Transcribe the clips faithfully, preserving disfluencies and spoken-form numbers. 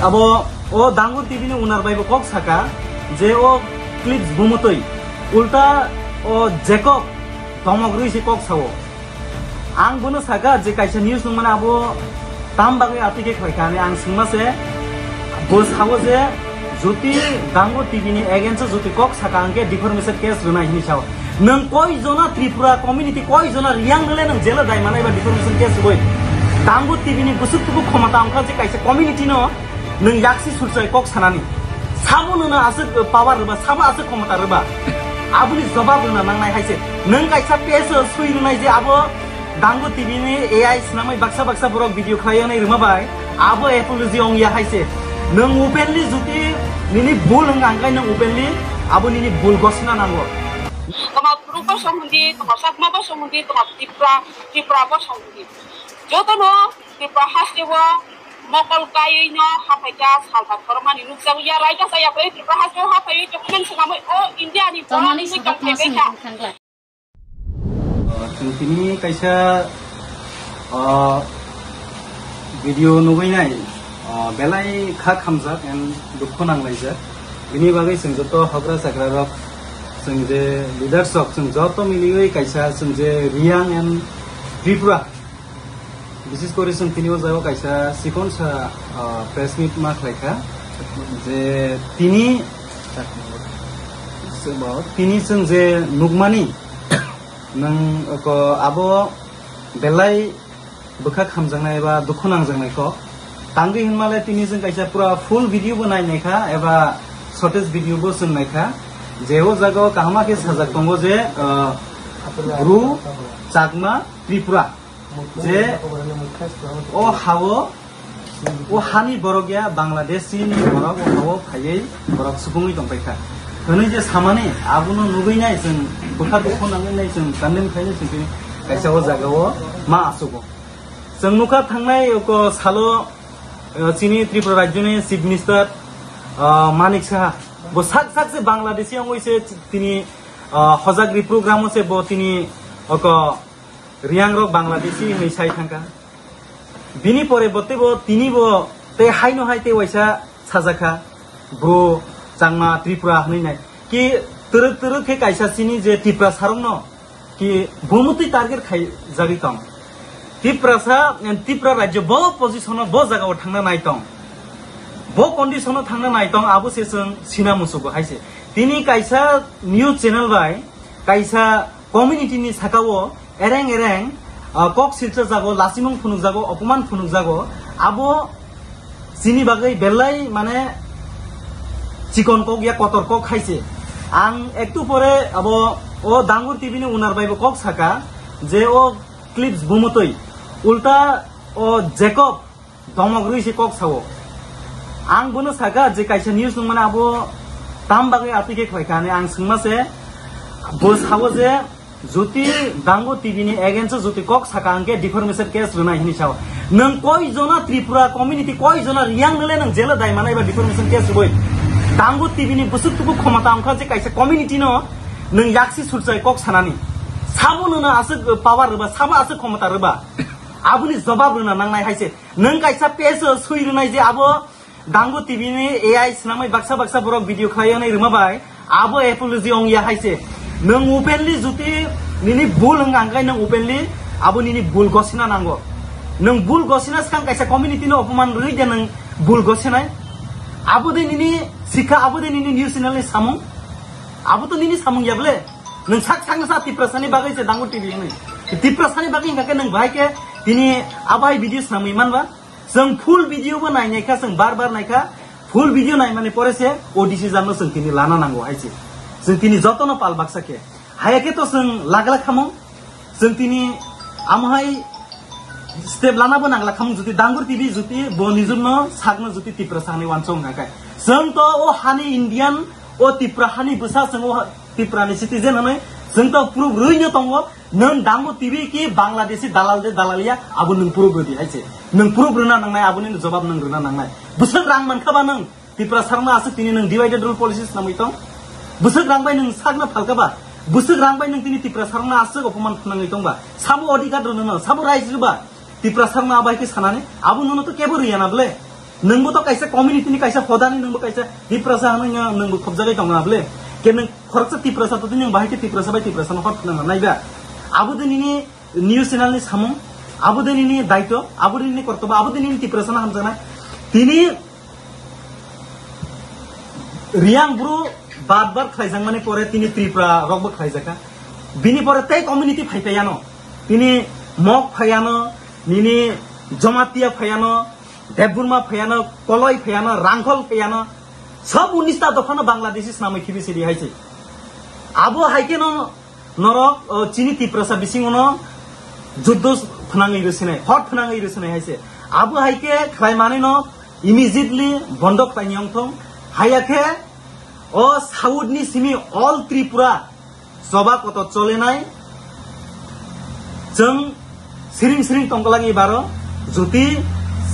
Abo o Dangur T V ni owner bai bo kok saka je o clips bumutwi, ulta o Jacob domok rwi se kok sao. Ang bono saka je kaisa news nung mane abo tam bagwi atwi khe khwlai kha hinwi ang swngma se, bo sao je jodi Dangur T V ni against o jodi kok saka hwnkhe defamation case rwnai hinwi sao. Nwng koi jona Tripura community, koi jona Riyang rwle nwng jela dai manai ba defamation case rwui? Dangur T V ni bwswk tubu khomota wngkha je kaisa community no nwng yaksi surchai kok sanani. Sabo nwngno aswk power rwba, sabo aswk khomota rwba? Aboni jobab rwna nangnai hai se. Nwng kaisa page o swi rwnai je abo Dangur T V ni A I swnamwi baksa baksa borok video khlai wnai rwma bai abo apology ong ya hai se. Nwng openly jodi nini bul wng ang khe nwng openly abo nini bul gosina nango. Toma Bru bosong hindi, toma Chakma bosong hindi, toma Tripura, Tripura bosong hindi. Jotono Tripura haste o mokol kaiwi no haphai kha, salba khorokmani nukjago ya, raida saya bai Tripura haste o haphaiwi document swnamwi o India ni borok Tamani wngwi sakha tongthai tongsi kha. Hwnkhai. Ah, chwng tini kaisa, ah, video nugwi nai, ah, belai kha khamjak and dukhu nanglaijak. Bini bagwi chwng joto hokra chakrarok, chwng je leaders rok, chwng joto miliwi kaisa chwng je Riyang and Tripura, bises kori chwng tini o jaga kaisa chikon sa, ah, press meet ma khlai kha je tini, tini chwng je nukmani nwng ko abo belai bwkha khamjaknai eba dukhu nangjaknai kok. Tangwi hinmale tini chwng kaisa pura full video bo nai naikha eba shortest video bo chwng naikha. Je o jaga o kaham khe sajak tongo je, ah, Bru, Chakma, Tripura. Je o hao, o hani borok ya Bangladeshi ni borok o hao phaiwi borok supungwi tongpai kha. Hwnwi je samani abono nugwi nai chwng bwkha dukhu nangwi nai chwng condemn khainai chwng tini kaisa o jaga o ma achugo. Chwng nukha thangnai oko salo, eh, chini Tripura rajyoni Chief Minister, ah, Manik Saha. Bo sak sak se Bangladeshi wngwi se tini, ah, Hojagri program o se bo tini oko Riyang rok Bangladeshi hinwi sai thangkha. Bini pore bo tei bo tini bo tei haino hai tei waisa sajakha, Bru, Changma, Tripura hinwi nai. Ki twrwk twrwk khe kaisa chini je Tiprasa rokno ki bumutwi target khai jagwi tong. Tiprasa, Tripura rajyo bo position o bo jaga o thangna nai tong. Bo condition o thangna nai tong, abo se chwng sina musugo hai se. Tini kaisa news channel bai kaisa community ni saka o ereng ereng, ah, kok silchar jago, lasimung phunuk jago, opoman phunuk jago, abo chini bagwi belai mane chikon kok ya kotor kok hai se. Ang ektu pore abo o Dangur T V ni owner bai bo kok saka je o clips bumutwi, ulta o Jacob domok rwi se kok sao. Ang bono saka je kaisa news nung mane abo tam bagwi atwi khe khwlai kha hinwi ang swngma se, bo sao je jodi Dangur T V ni against o jodi kok saka hwnkhe defamation case rwnai hinwi sao. Nwng koi jona Tripura community, koi jona Riyang rwle nwng jela dai manai ba defamation case rwui? Dangur T V ni bwswk tubu khomota wngkha je kaisa community no nwng yaksi surchai kok sanani. Sabo nwngno aswk power rwba, sabo aswk khomota rwba? Aboni jobab rwna nangnai hai se. Nwng kaisa page o swi rwnai je abo Dangu T V ni A I swnamwi baksa baksa borok video khlai wnai rwma bai abo apology ong ya hai se. Nwng openly jodi nini bul wng ang khe nwng openly abo nini bul gosina nango. Nwng bul gosina swkang kaisa community no opoman rwui de nwng bul gosinai? Abo de nini sikha, abo de nini news channel ni samung? Abo to nini samung ya bole. Nwng sak sak sa Tiprasa ni bagwi se Dangu T V wngnai. Tiprasa ni bagwi hingkha khe nwng bahai khe tini abo hai video swnamwi manba? Chwng full video bo nai nai kha, chwng bar bar nai kha. Full video nai mani pore se o decision no chwng tini lana nango hai se. Chwng tini joto no pal baksa khe. Haya khe to chwng lagla khamung. Chwng tini amo hai step lana bo nangla khamung, jodi Dangur T V jodi bo nijor no sak no jodi Tiprasa ni wansong nai kha. Chwng to o hani Indian, o Tipra hani bwsa, chwng o Tipra ni citizen hwnwi chwng to proof rwi no tongo. Nwng Dangu T V ki Bangladeshi dalal de dalal ya, abo nwng proof rwdi hai se. Nwng proof rwna nangnai, aboni jobab nwng rwna nangnai. Bwswk rang mankha ba nwng? Tiprasa rokno aswk tini nwng divided rule policy swnamwi tong? Bwswk rang bai nwng sakno phalkha ba? Bwswk rang bai nwng tini Tiprasa rokno aswk opoman phnangwi tong ba? Sabo odhikar rwno no, sabo rights rwba? Tiprasa rokno abai khe sanani, abo nono to kebo rwya na bole. Nwngbo to kaisa community ni kaisa hodani, nwngbo kaisa Tiprasa hwnwi nwngbo khobjagwi tongo na bwle? Ke nwng khoroksa Tiprasa to nwng bahai khe Tiprasa bai Tiprasa no hor phwnang nai ba? Abo de nini news channel ni samung, abo de nini daito, abo de nini kortobo, abo de nini Tiprasa no hamjaknai. Tini Riyang bru bar bar khlaijakmani pore tini Tripura rokbo khlaijakha. Bini pore tei community phai phaiano. Tini Mok phaiano, nini Jamatia phaiano, Debbarma phaiano, Koloi phaiano, Rangkhol phaiano. Sob unista dophano Bangladeshi snamwi khibi sidi haise. Abo haikhe no norok, o, chini Tiprasa bisingo no juddo phnangwi rwsinai, hot phnangwi rwsinai haise. Abo haikhe khlai manwi no immediately bondo khlaini wngthong. Haiya khe o South ni simi all Tripura choba kotor cholenai. Chwng siring siring tongkolagi baro, juti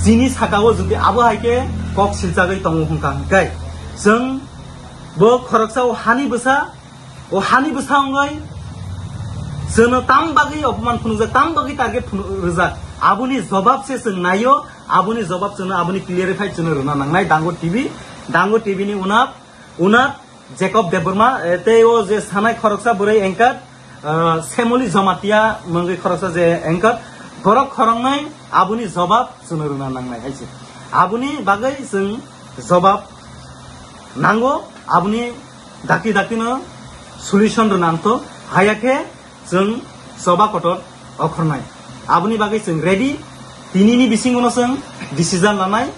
chini sakao juti abo hai khe kok silchagwi tongo hwnka hwnkhe, chwng bo khoroksa o hani bwsa, o hani bwsa wngwi chwngno tam bagwi opman phunukjak, tam bagwi target phunu-, rwjak, aboni jobab se chwng naio, aboni jobab chwngno, aboni clarify chwngno rwna nangnai Dango T V, Dango T V ni unap, unap Jacob Debbarma, eh, tei o je sanai khoroksa bwrwi anchor, eh, Semoli Jamatia mungwi khoroksa je anchor, borok khoroknwi aboni jobab chwngno rwna nangnai hai se. Aboni bagwi chwng jobab nango, aboni dakti dakti no solution rwna nangtho, haiya khe chwng choba kotor okhornai. Aboni bagwi chwng ready, tinini bisingo no chwng decision lanai,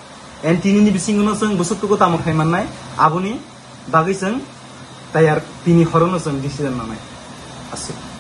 and tinini bisingo no chwng bwswk tuku tamo khai mannai, aboni bagwi chwng tayar, tini horo no chwng decision lanai. Aswk.